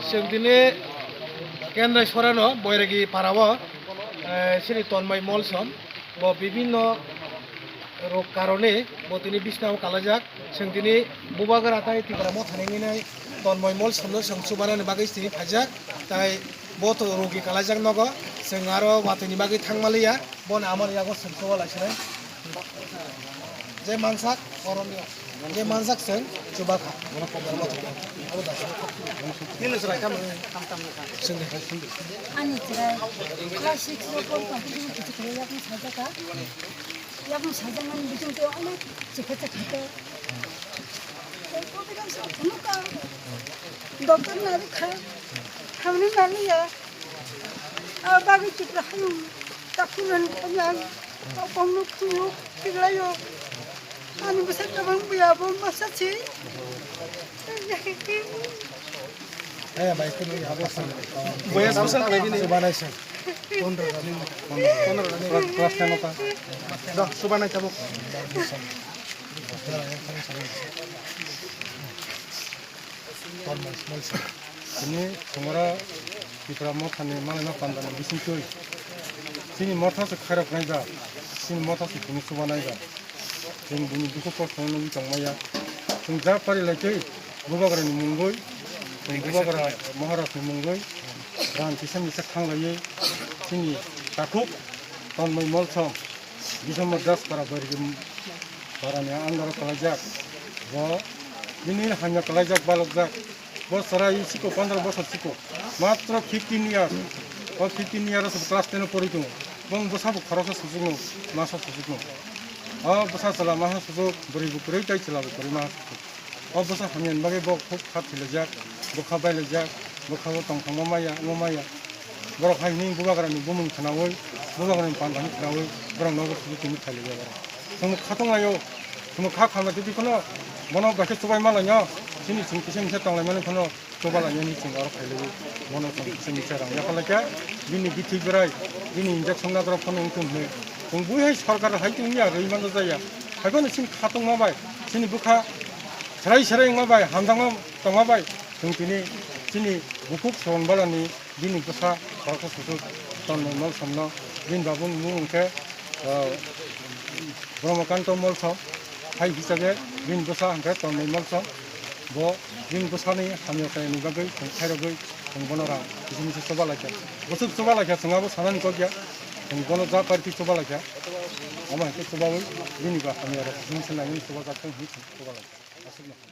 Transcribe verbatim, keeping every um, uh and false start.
Chwng tini Kendrai Sorano Boiragi parao, eh, sini Tonmai Molsom, bo bibinno rog karone bo tini bisnao kalaijak. Chwng tini Bubagra tai Tipra Mothani nini Tonmai Molsomno chwng chubanani bagwi tini phaijak. Tai bo to rogi kalaijak nogo, chwng aro watwini bagwi thangmaliya, bono amoni yago chwng chubalaisinai. Je mansak, oro je mansak chwng chubakha. Ani chwrai class six o pori tongphuru kichik yakung sajaka. Yakung sajakmani bising tei onek chikha chakha tei. Tei covid ang sa phunukha. Doctor narikha. Hamni naliya. Abo bagwi Tripura hayung takhuk rwni thani ang o bongno khungo tiklaio. Ani bwsa kwbang buya bo masa si. Boyas bwsa khlai bini. Chubanai se. Pondro running. Pondro running. Class ten o ta. Da, chubanai tabuk. Tini songora Tipra Mothani malaino pandani bisingtwi chini motha se khairok nai ba, chini motha se tini chuba nai ba. Chwng bini dukhu kosto no nugwi tongmaya. Chwng ja pari lai twi Bubagrani mungwi, chwng Bubagra Maharajni mungwi rang kisa misa khanglaiwi chini takhuk Tonmai Molsom Biswanath Das para Boiragi parani andaro kwlaijak. Bo bini hamya kwlaijak, balokjak. Bo chwrai siko, pondro bosor siko. Matro fifteen years. O fifteen years o class ten o pori tongo. Bong bwsa bo khoroksa suchukno, masa suchukno. O bwsa chwla maha suchuk, bwrwi bo kwrwi tei chwla bo kwrwi maha suchuk. O bwsa hamyani bagwi bo khub kha thilaijak, bwkha bailaijak, bwkha bo tongthangma maya, wngma maya. Borok hai hwnwi Bubagrani bumung khwnaui, Bubagrani panda hwnwi khwnaui, borok nogo suchuk tini khailaiya borok. Chwngno kha tonglaio, chwngno kha khamlai twi phano bono bai khe chubai malaino, chini chwng kisa misa tonglaimani phano. Chuba lainani chwng oro khailaiwi, bono chwng kisa misa rang yapharlaikha, bini bithi bwrai, bini injection nadra phano wngthung hwnwi. Chwng bui hai sorkar hai tongya rwi mano jaya. Haiphano chini khatungma bai, chini bwkha serai serai wngma bai, hamjakma tongma bai, chwng tini chini bukhuk Srongbalani bini bwsa khoroksa suchuk Tonmai Molsomno bini babuni mung wngkhe, ah, Brahmakanto Molsom, hai hisabe bini bwsa hwnkhe Tonmai Molsom. Bo bini bwsani hamya khainani bagwi chwng khairogwi chwng bono rang kisa misa chuba laikha. Bwswk chuba laikha chwng abo sanani kok ya. Chwng bono ja party chuba laikha. Omo hai khe chubaui bini ba hamya rok kisa misa lainani chuba jak thung hinwi chwng chuba laikha. Aswkno.